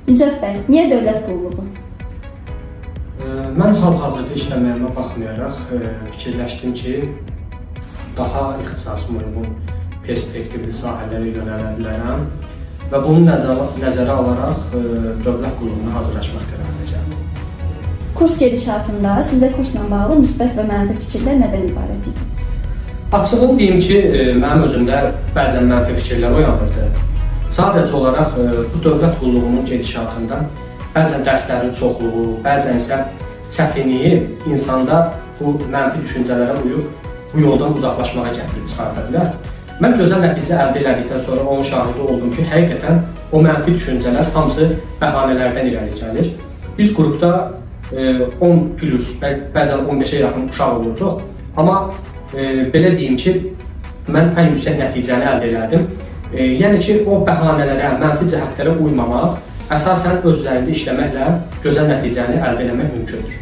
Nicat bəy, niyə dövlət qulluğu? Mən hal-hazırda işləməyimə baxmayaraq fikirləşdim ki, daha ixtisasıma uyğun perspektivli sahələrə yönələ bilərəm və bunu nəzərə alaraq dövlət qulluğuna hazırlaşmaq qərarına gəldim. Kurs gedişatında sizdə kursla bağlı müsbət və mənfi fikirlər nədən ibarət idi? Açığını deyim ki, mənim özümdə bəzən mənfi fikirlər oyanırdı. Sadəcə olaraq bu dövlət qulluğunun gedişatında bəzən dərslərin çoxluğu, bəzən isə çətinliyi insanda bu mənfi düşüncələrə uyub bu yoldan uzaqlaşmağa gətirib çıxarda bilər. Mən gözəl nəticə əldə elədikdən sonra onun şahidi oldum ki, həqiqətən o mənfi düşüncələr hamısı bəhanələrdən irəli gəlir. Biz qrupda 10 plus, bəzən 15-ə yaxın uşaq olurduq. Amma belə deyim ki, mən ən yüksək nəticəni əldə elədim. Yəni ki, o bəhanələrə, mənfi cəhətlərə uymamaq, əsasən öz üzərində işləməklə gözəl nəticəni əldə eləmək mümkündür.